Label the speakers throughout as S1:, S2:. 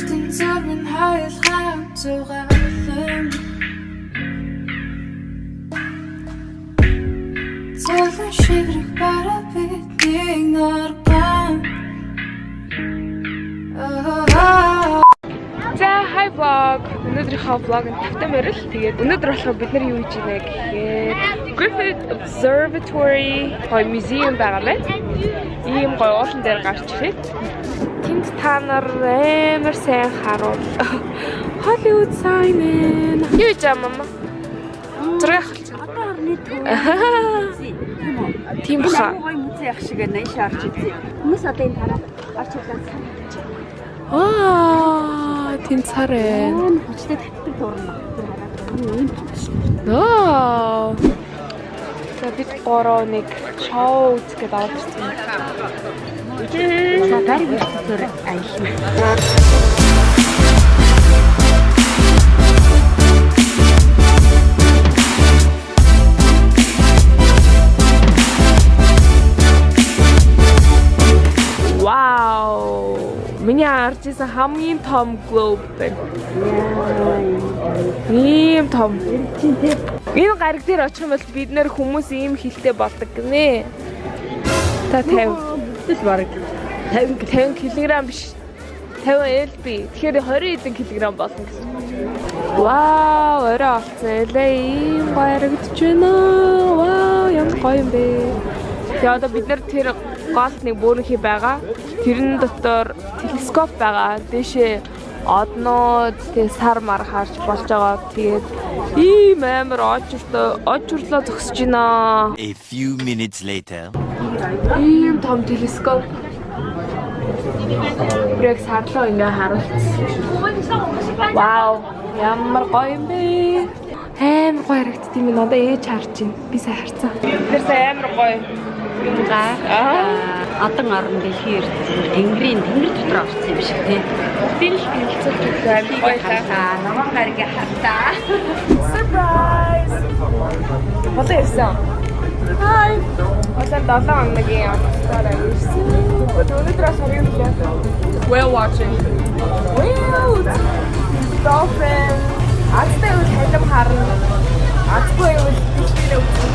S1: Ертөнцөөр минь хайлгаа зугаалan. Золон шиврэх бараа бидний нарган.
S2: За, hi vlog. Өнөөдрийнхөө vlog нь тавтай морил. Тэгээд өнөөдөр болохоор бид нар юу хийж байна гэхээр Griffith Observatory гоё museum байгаа байна. Ийм гоё уулан дээр гарч ирээд тэнд та нар амар сайн харуул. Hollywood sign энэ. Юу хийж байгаа, мама? Зураг авах гэж.
S3: Одоо орны төв. Тийм үү?
S2: Тийм баха.
S3: Гоё музей явах шиг байна. Ийш орж үзье. Хүмүүс одоо энэ хараад орч ирлээ санагдаж байна.
S2: Аа, тэнд сар ээ.
S3: Энэ хүчтэй татдаг дурна. Тэр хараад энэ ийм том шиг.
S2: Аа. За, бид гурав нэг шоу үзэх гээд орж ирсэн.
S3: За, гариг ертөнцөөр аялна.
S2: Вау! Миний харж ирсэн хамгийн том globe байна. Ийм том. Энэ гариг дээр очих юм бол бид нэр хүмүүс ийм хилтэй болдог гинэ. Та 50
S3: Бүгд л бараг 50
S2: 50 кг биш. 50 LB. Тэгэхээр 20 хэдэн килограмм болно гэсэн. Вау, орой олцсон. Элээ ийм гоё харагдаж байна. Вау, ямар гоё юм бэ. Тэгээ одоо бид нар тэр гол нэг бөөрөнхий байгаа. Тэрэн дотор телескоп байгаа. Дээшээ однууд тэгээ сар мар харж болж байгаа. Тэгээд ийм амар очрлоо очрлоо зогсож байна.
S4: A few minutes later.
S2: Ийм том телескоп. Бүр яг сарлаа ингээ харуулсан. Вау, ямар гоё юм бэ? Амар гоё харагддаг юм байна. Одоо ээж харж байна. Би сайн харцаа. Тэр сая амар гоё юм гаа. Аа,
S3: Адан орон дэлхийн ертөнцийн тэнгэрийн тэнгэр дотор орсон юм шиг тий.
S2: бүгдийг л танилцуулж өгсөн, амар гоё та.
S3: Харлаа. Ногоон гаригийг харлаа.
S2: Surprise! Болон ирсэн. Hi. Олон 7 хоногийн амралтаар ирсэн. Өнөөдөр бас юм лээ. Whale watching. Whale. Dolphin. Азтай үл халим харна. Азгүй үл дэлфинээ үзнэ.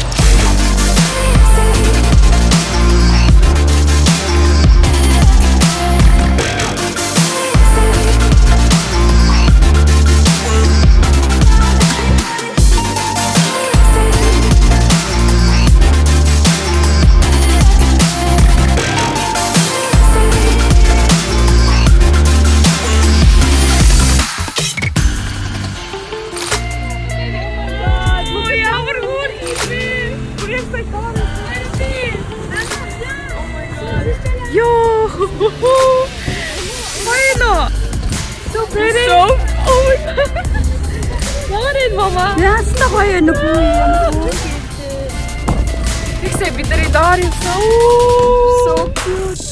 S2: Ямар хөөр хийвэ. Бүр яг сая таар. Йоо. Bueno. So pretty. So, oh my God. Ямар энэ, мама?
S3: Яаста гоё нэ бүү юм.
S2: Тэгсээ бид нарыг доор явсан. So cute.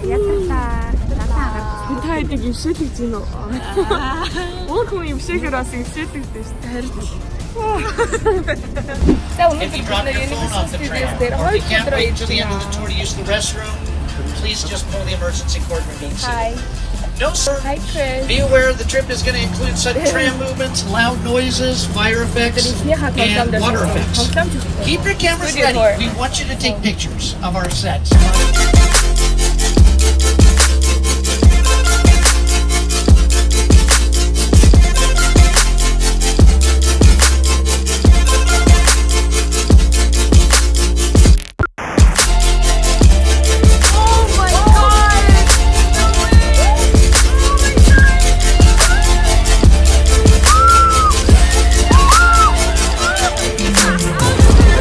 S3: Ятарлаа. Латан агаар.
S2: Та хэдийг ившээлгэж гин үү? Өөр хүн ившээхээр бас ившээлэгдэн шүү дээ. Харин. За,
S5: If
S2: өнөөдөр
S5: you
S2: бид
S5: drop
S2: нар
S5: your phone
S2: Universal
S5: off the
S2: Studios
S5: tram,
S2: дээр
S5: or
S2: хоёр
S5: if you can't
S2: өдөр
S5: wait
S2: ирж
S5: till the end of
S2: байна.
S5: the tour to use the restroom, please just pull the emergency cord when being
S2: Hi.
S5: seated. No, sir.
S2: Hi, Chris.
S5: Be aware the trip is going to include sudden tram movements, loud noises, fire effects,
S2: Эхнийхээ тоглоом
S5: and
S2: дээр
S5: water effects.
S2: тоглоом жүжигтэй.
S5: Keep your cameras
S2: Studio
S5: ready.
S2: tour.
S5: We want you to take pictures of our sets.
S2: Oh my God! No way!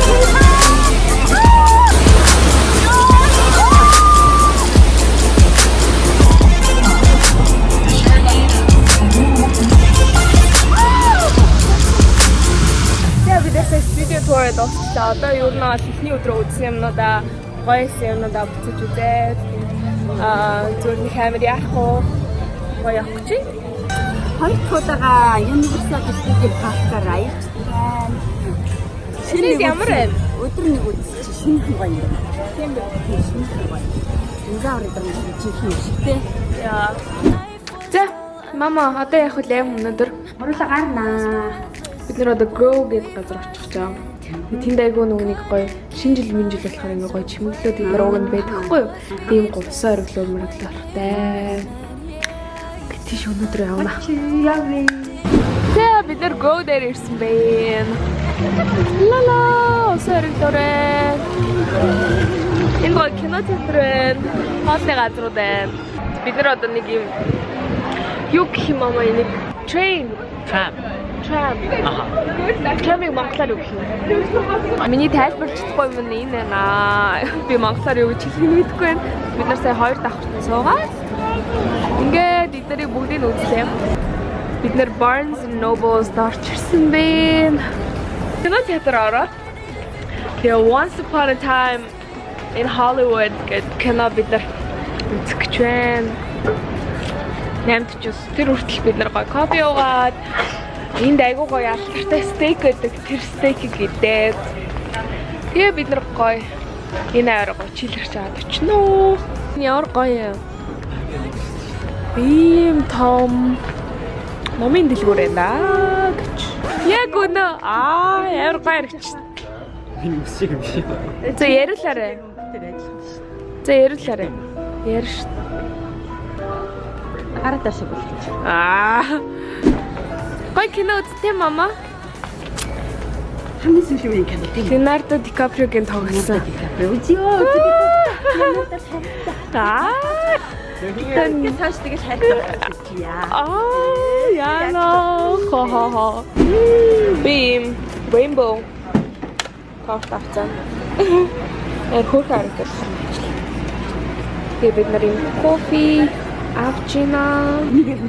S2: Oh my God! Тэгээ бид сая studio tour дуусчлаа. Одоо ер нь бол эхний өдрөө үзсэн юмнуудаа, гоё исэн юмнуудаа буцаж үзээд зүгээр нэг амар яахгүй гоё явах гэж байна.
S3: Хоёр дахь удаага Universal Studio Park-аар аялж байна.
S2: Шинэ ямар байна?
S3: Өдөр нэг үзсэн чи шинэхэн гоё юм байна. Тийм үү? Шинэхэн гоё. Динозавр энэ юм жинхэнэ юм шиг те.
S2: Яа. За, мама одоо яг хөл аим өнөөдөр.
S3: Хурлаа гарнаа.
S2: Бид нэр одоо Grow гэдэг газар очих гэж байгаа. Тэгээ Тэнд айгүй нөгөө нэг гоё шинэ жил мэн жил болохоор ингээ гоё чимэглүүд эдгээр уг нь байдаг хгүй юу? Тийм гувсан ориглоор мөрөглөө болохтай. Тийш өнөөдөр явна.
S3: Явъя.
S2: За бид нэр Grow дээр ирсэн байна. Лала усан ориглоорой. Энэ гоё кино театр байна. Хоолны газрууд байна. Бид нар одоо нэг юм юу гэх юм амаа энийг train
S6: Tram.
S2: tram
S6: Аха.
S2: Tram-ыг монголоор юу гэх юм? Миний тайлбарлаж чадахгүй юм нь энэ байна. Би монголоор юу гэж хэлхийг мэдэхгүй байна. Бид нар сая хоёр давхартан суугаад ингээд эднэрийг бүгдийг нь үзлээ. Бид нар Barnes and Noble-с орж ирсэн бэ. Кино театр ороод тэгээ Once Upon a Time in Hollywood гэдэг кино бид нар үзэх гэж байна. 8:40 тэр хүртэл бид нар гоё кофе уугаад энд айгуу гоё алдартай стейк гэдэг тэр стейкийг идээд тэгээ бид нар гоё энэ аваар гоё чилэрч аваад очино. Ямар гоё юм. Ийм том номын дэлгүүр байна гэж. Яг үнэ. Аа, ямар гоё харагч.
S6: Миний үсэг юм шиг.
S2: За яриулаарай. За яриулаарай. Ярь ш.
S3: Гараа дааша болчих.
S2: Аа. Гоё кино үзтээ мама.
S3: Хамгийн сүүлийн үеийн кино тийм.
S2: Леонардо Ди Каприогийн тоглосон.
S3: Үзье.
S2: Аа.
S3: Тэгээд цааш тэгэл хайртай болчих.
S2: Аа, яана. Хо хо хо. Би ийм rainbow кофт авсан. Эр хөр харагдсан. Тэгээ бид нар ийм кофе авчина.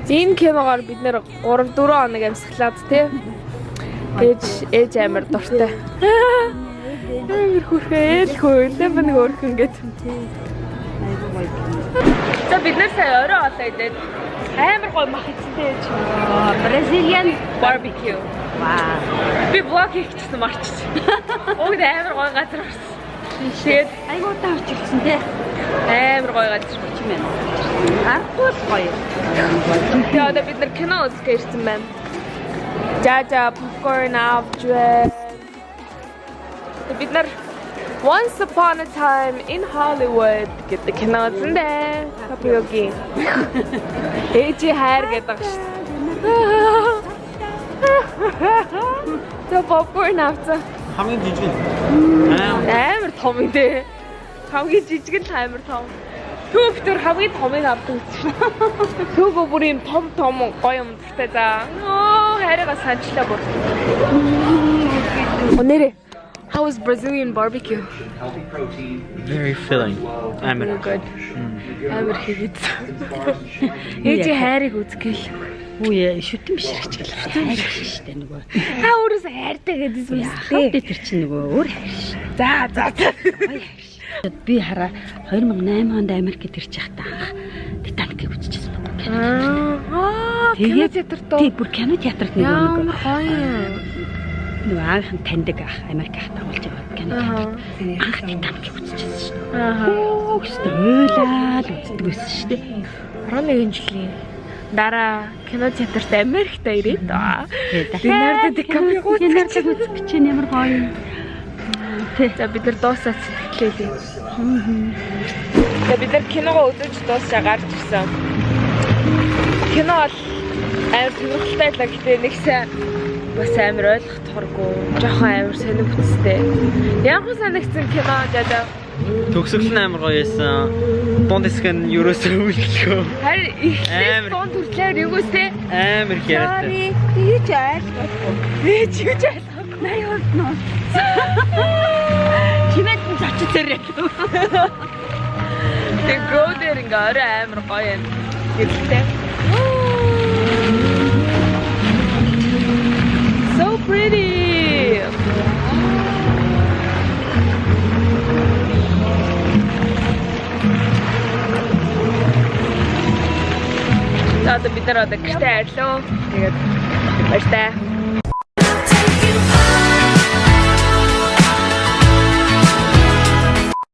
S2: Энэ киногоор бид нэр 3 4 хоног амьсгалаад тий. Ээж ээж амар дуртай. Амар хөрхөө ээл хөөлөө би нэг өөрхөн гээд. За бид нар сая орой хоолоо идээд амар гоё мах идсэн ээж.
S3: Brazilian
S2: Barbecue.
S3: Вау.
S2: Би блог хийх гэсэн марчиж. Уг нь амар гоё газар орсон. Тэгээд
S3: Айгуу та очирсан те.
S2: амар гоё газар.
S3: Чимээ. Аргагүй л гоё.
S2: Тэгээ одоо бид нар кино үзэх ирсэн байна. Жаа попкорн авч байна. Тэгээ бид нар Once Upon a Time in Hollywood гэдэг кино үзэн дээ. Каприогийн. Ээжийн хайр гэдэг шүү дээ. Тэгээ попкорн авцаа.
S6: Хамгийн жижиг нь.
S2: Амар том юм дээ. Хамгийн жижиг нь амар том. Түүх төр хамгийн томыг авдаг гэж шүү. Түүгөө бүр юм том том гоё юм дуртай за. Оо хайрага санчлаа бүр. Өнөрөө How was Brazilian barbecue?
S6: Very filling. Амар.
S2: Good. Амар хийгээд. Ээжийн хайрыг үзгээл.
S3: Үгүй шүтэн бишрэгч гэл. Шүтэн бишрэгч штэ нөгөө.
S2: Та өөрөөсөө хайртай гэдсэн юм
S3: Яахав тэр чинь нөгөө өөр хайр ш.
S2: За за за.
S3: Гоё хайр ш. Би хараа 2008 онд Америкт ирж байхдаа анх Титаникийг үзчихсэн байхгүй кино театрт.
S2: Аа, кино театрт уу?
S3: Тий, бүр кино театрт нөгөө
S2: Ямар гоё юм.
S3: нөгөө аавынх нь таньдаг ах Америк ах дагуулж яваад кино театрт анх Титаникийг үзчихсэн шүү.
S2: Аа.
S3: Хөөх өстө уйлаад үздэг байсан шүү дээ.
S2: 11 жилийн дараа кино театрт Америкт ирээд аа. Леонардо Ди Каприо
S3: Леонардог үзэх гэж чинь ямар гоё юм. Тий.
S2: За бид нар дуусаад сэтгэлээ. За бид нар киногоо үзэж дуусчаа гарч ирсэн. Кино бол амар сонирхолтой байлаа гэтээ нэг сайн бас амар ойлгох торгүй. Жохон амар сонир бүтцтэй. Ямар санагдсан кино жаа.
S6: Төгсгөл нь амар гоё байсан. Дунд хэсэг нь ерөөсөө үйлдэлгүй.
S2: Харин эхлээс
S6: Амар.
S2: дунд хүртлээр югөөсөө
S6: Амар их яриатай.
S3: Тэгэж ойлгохгүй.
S2: Би ч юу ч ойлгоогүй.
S3: 80% нөө. Чимээд нь зочид зэрэг.
S2: Тэг гоо дээр ингээ орой амар гоё юм. Гэрэлтэй. So pretty. За одоо бид нар одоо гэртээ арилуу. Тэгээд баяртай.